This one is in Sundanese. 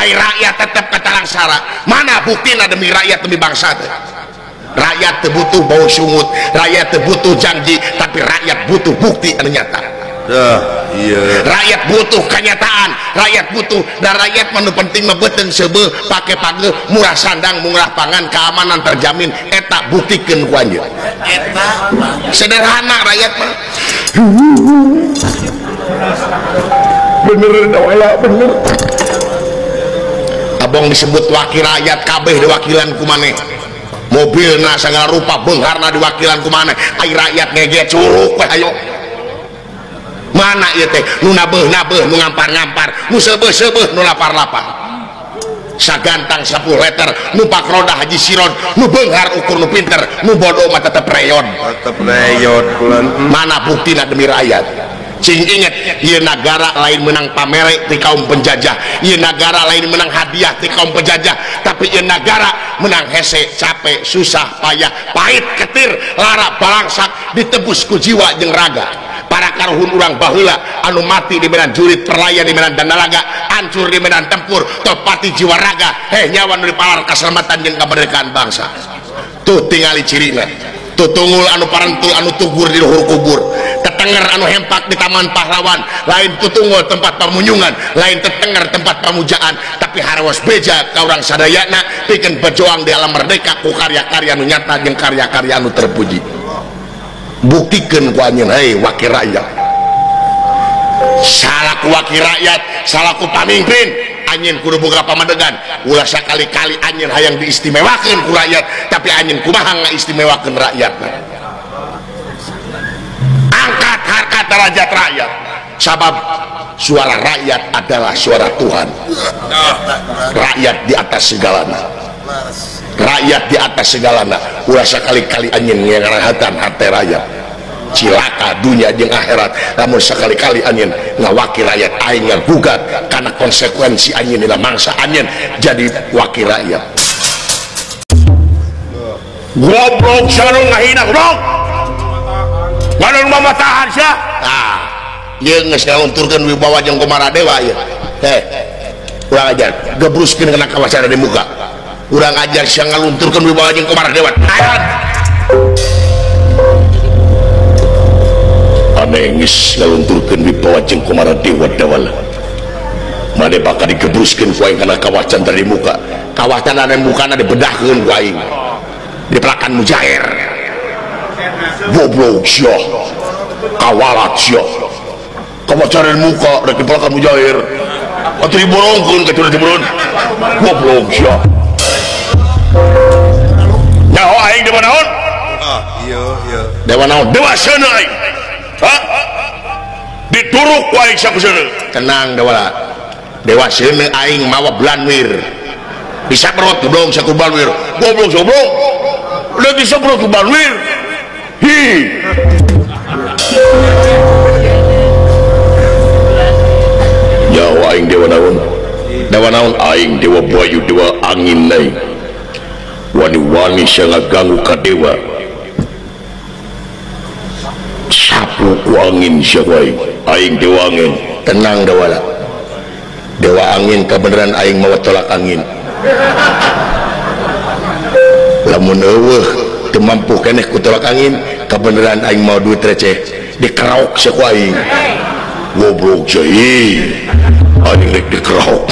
Ai rakyat tetep katalangsara. Mana buktina demi rakyat demi bangsa teh? Rakyat teu butuh bau sungut, rakyat teu butuh janji, tapi rakyat butuh bukti anu nyata. Iya. Rakyat butuh kenyataan, rakyat butuh dan rakyat mah nu penting mah beuteung seubeuh, pake pageuh, murah sandang, murah pangan, keamanan terjamin, eta buktikeun ku anjeun. Eta sederhana rakyat mah. Bener wala bener. Abong disebut wakil rakyat kabeh diwakilan ku maneh. Mobilna sagala rupa beungharna diwakilan ku maneh. Ai rakyat ngeget curuk we ayo. Mana ieu teh nu nabeuh-nabeuh, nu ngampar-ngampar, nu seubeuh-seubeuh, nu lapar-lapar. Sagantang 10 liter, nu pakroda haji siron, nu beunghar ukur nu pinter, nu bodoh mah tetep reyon. Tetep reyon kulan. Mana buktina demi rakyat? Cing inget, ieu nagara lain menang pamere ti kaum penjajah, ieu nagara lain menang hadiah ti kaum penjajah, tapi ieu nagara menang hese, capek, susah, payah, pahit, ketir, lara, balangsak, ditebus ku jiwa jeung raga. Para karuhun urang baheula anu mati di medan jurit, perlayan di medan dandalaga, hancur di medan tempur, topati jiwa raga, heh nyawa nu dipalar keselamatan jeung kemerdekaan bangsa. Tuh tingali cirina, tutungul anu parentul anu tugur di luhur kubur, tetenger anu hempak di taman pahlawan, lain tutungul tempat pamunyungan, lain tetenger tempat pamujaan, tapi harawas beja ka urang sadayana pikeun berjuang di alam merdeka ku karya-karya anu nyata jeung karya-karya anu terpuji. Buktikeun ku anjeun hei wakil rakyat. Salaku wakil rakyat, salaku pamimpin, anjeun kudu boga pamadegan. Ulah sakali-kali anjeun hayang diistimewakeun ku rakyat, tapi anjeun kumaha ngaistimewakeun rakyatna. Angkat harkat derajat rakyat, sabab suara rakyat adalah suara Tuhan. Rakyat di atas segalana. Rakyat di atas segalana. Ulah sakali-kali anjeun ngarahatan hate rakyat. Cilaka dunia jeung akhirat. Lamun sakali-kali anjeun ngawakil rakyat, aing ngagugat karena konsekuensi anjeun dina mangsa anjeun jadi wakil rakyat. Goblok sia nu ngahina goblok. Ngadon mamatahan sia. Tah, ieu geus ngalunturkeun wibawa jeung Kumara Dewa ieu. Heh. Urang ajar gebruskeun kana kawasan di muka. Urang ajar sia ngalunturkeun wibawa jeung Kumara Dewa. Ayo. Aneh geus ngalunturkeun wibawa jeung Kumara Dewa dawala. Mane bakal digebruskeun ku aing kana kawasan dari muka. Kawasan dari mukana dibedahkeun ku aing. Dipelakan mujair. Goblok sia. Kawalat sia. Kawasan dari muka rek dipelakan mujair. Atuh diborongkeun ka diborong. Goblok sia. Nyaho aing dewa naon? Ah, iya iya. Dewa naon? Dewa seuneu aing. Hah? Dituruk ku aing sakuseuneu. Tenang dewa. Dewa seuneu aing mawa blanwir. Disaprot goblok saku blanwir. Goblok goblok. Udah disaprot ku blanwir. Hi. Nyaho aing dewa naon? Dewa naon aing dewa bayu dewa angin aing. Wani-wani sia ngaganggu ka dewa. Sapu ku angin sia aing. Aing dewa angin. Tenang dewala. Dewa angin kebenaran aing mawa tolak angin. Lamun eueuh teu mampu keneh ku tolak angin, kebenaran aing mawa duit receh dikeraok sia ku aing. Goblok sia. Aing rek dikeraok.